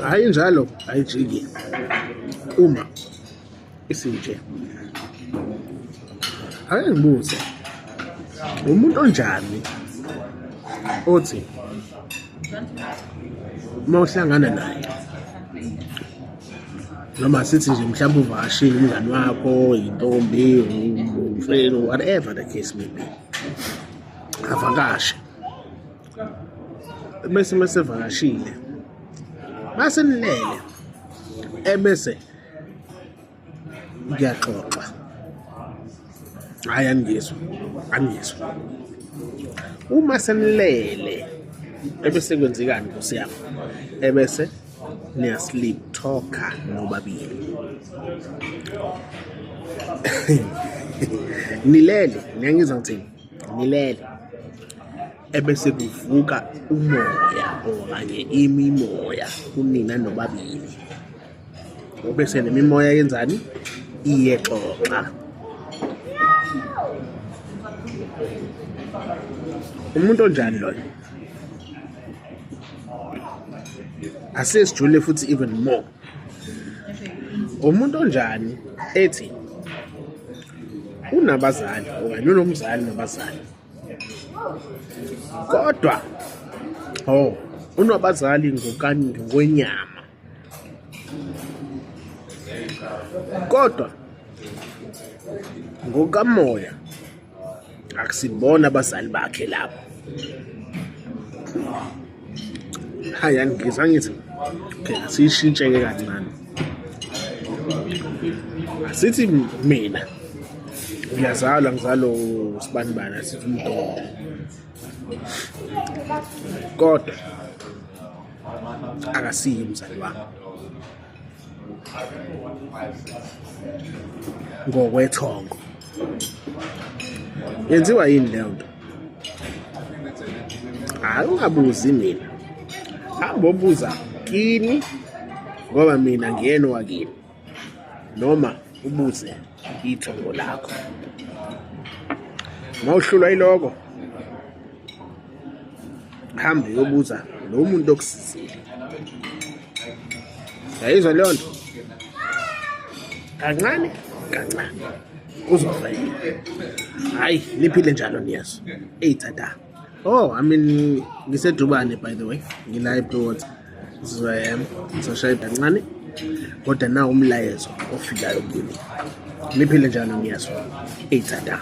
Hhayi njalo ayijiki uma isinje. Ake ngibuze, umuntu onjani othi uma uhlangana naye noma sithi nje mhlawumbe uvakashile umngani wakho, intombi, umfenu, whatever the case may be, avakashe bese mesevakashile mase nilele ebese kuyaxoxwa. Hhayi, aningizwa, aningizwa. Uma senilele ebese kwenzekani nkosi yami? Ebese niya-sleep talker nobabili. Nilele, niyangizwa ngithini? Nilele. Ebese kuvuka umoya okanye imimoya kunina nobabili. Ubese nemimoya yenzani? Iyexoxa. Umuntu onjani loyo? Asesijule futhi even more. Umuntu onjani ethi unabazali okanye unomzali nabazali kodwa oh unabazali ngokwenyama kodwa ngokamoya akusibona abazali bakhe labo. Hayi, angizwa ngithi okay, asiyishintshe-ke kancane. Asithi mina ngiyazalwa, ngizalwa usibanibani, asithi umdondo, kodwa akasiye umzali wami ngokwethongo. Yenziwa yini leyo nto? Hayi, ungabuzi mina, hamba obuza kini ngoba mina ngiyena owakini, noma ubuze ithongo lakho. Uma uhlulwa yiloko, hambe uyobuza lo muntu okusizile. Yayizwa leyo nto? Kancane kancane kuzovela. Hhayi, niphile njalo niyezwa. Eyi tata. Oh, I mean ngisedubane by the way, ngila eBluewater. This is where I am. Ngizoshaya kancane kodwa nawu umlayezo ofikayo kimi. Niphile njalo niyezwa. Eyi tata.